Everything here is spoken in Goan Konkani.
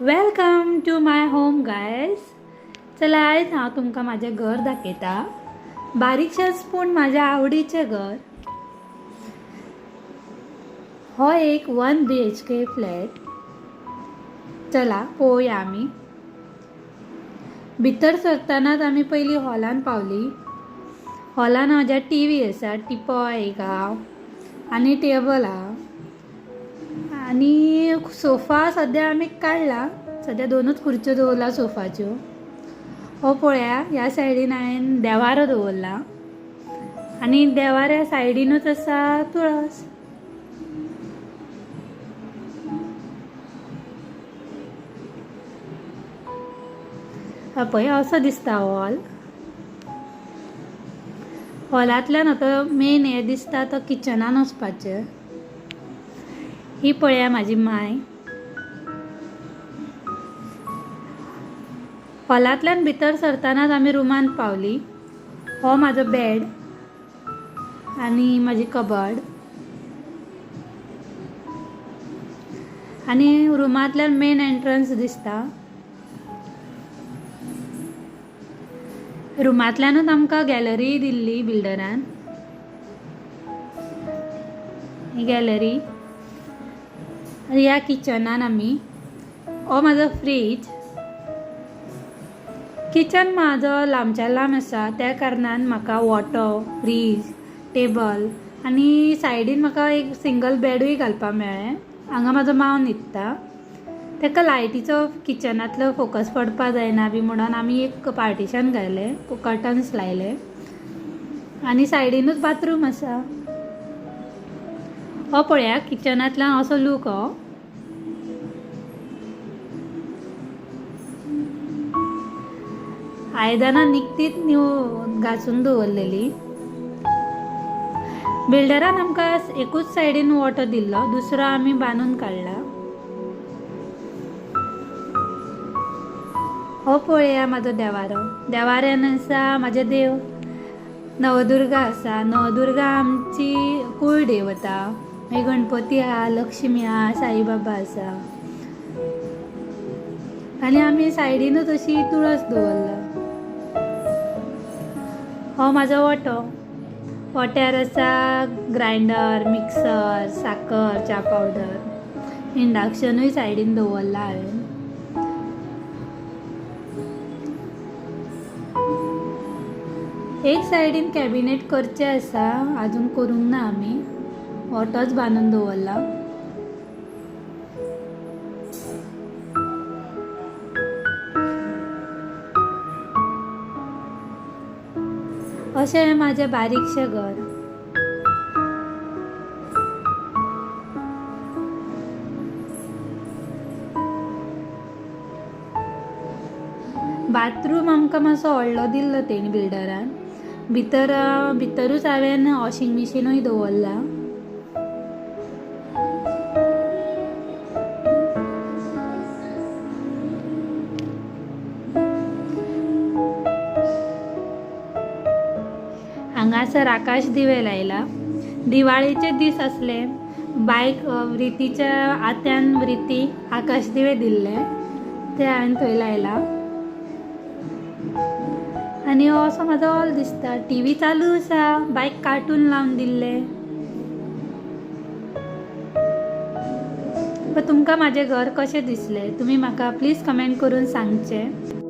Welcome to my home guys. चला आयज हांव तुमकां म्हाजें घर दाखयता. बारीकशेंच पूण म्हाज्या आवडीचें घर. हो एक 1 BHK फ्लॅट. चला पळोवया आमी. भितर सरतनाच आमी पयलीं हॉलान पावली. हॉलान म्हज्या टीव्ही आसा, टिपॉय एक आहा आनी टेबल आहा आनी सोफा सद्या आमी काडला. सद्या दोनूच खुर्च्यो दवरला सोफाच्यो. हो पळया ह्या सायडीन हांवें देवारो दवरला आनी देवाऱ्या सायडीनूच आसा तुळस. हा पळय असो दिसता हॉल. हॉलांतल्यान आतां मेन हें दिसता तो किचनान वचपाचें. ही पळया म्हाजी माय. हॉलांतल्यान भितर सरतनाच आमी रुमान पावली. हो म्हाजो बेड आनी म्हाजी कबड आनी रुमांतल्यान मेन एंट्रन्स दिसता. रुमांतल्यानूच आमकां गॅलरी दिल्ली बिल्डरान. ही गॅलरी. आनी ह्या किचनान आमी हो म्हाजो फ्रीज. किचन म्हाजो लांबच्या लांब आसा त्या कारणान म्हाका ओटो, फ्रीज, टेबल आनी सायडीन म्हाका एक सिंगल बेडूय घालपाक मेळ्ळें. हांगा म्हाजो मांव न्हिदता. ताका लायटीचो किचनांतलो फोकस पडपा जायना बी म्हणून आमी एक पार्टिशन घायलें, कर्टन्स लायले आनी सायडीनूच बाथरूम आसा. हो पळया किचनांतल्यान असो लूक हो. आयदनां निकतीच न्यू घासून दवरलेली. बिल्डरान आमकां एकूच सायडीन ओटो दिल्लो, दुसरो आमी बांदून काडला. हो पळया म्हाजो देवारो. देवाऱ्यान आसा म्हाजे देव. नवदुर्गा आसा. नवदुर्गा आमची कुळदेवता. मागीर गणपती आहा, लक्ष्मी आहा, साईबाबा आसा आनी आमी सायडीनूच अशी तुळस दवरला. हो म्हाजो ओटो. ओट्यार आसा ग्रायंडर, मिक्सर, साकर, च्या पावडर, इंडक्शनूय सायडीन दवरला हांवें. एक सायडीन कॅबिनेट करचें आसा, आजून करूंक ना आमी. ओटोच बांदून दवरला. अशें हें म्हाजें बारीकशें घर. बाथरूम आमकां मातसो व्हडलो दिल्लो तेणी बिल्डरान. भितर भितरूच हांवें वॉशिंग मशीनूय दवरला. हांगासर आकाश दिवे लायला. दिवाळेचे दीस आसले. बायक रितीच्या आत्यान रिती आकाश दिवे दिल्ले ते हांवें थंय लायला. आनी हो असो म्हाजो हॉल दिसता. टीव्ही चालू आसा, बायक कार्टून लावन दिल्ले. तुमकां म्हाजें घर कशें दिसलें तुमी म्हाका प्लीज कमेंट करून सांगचें.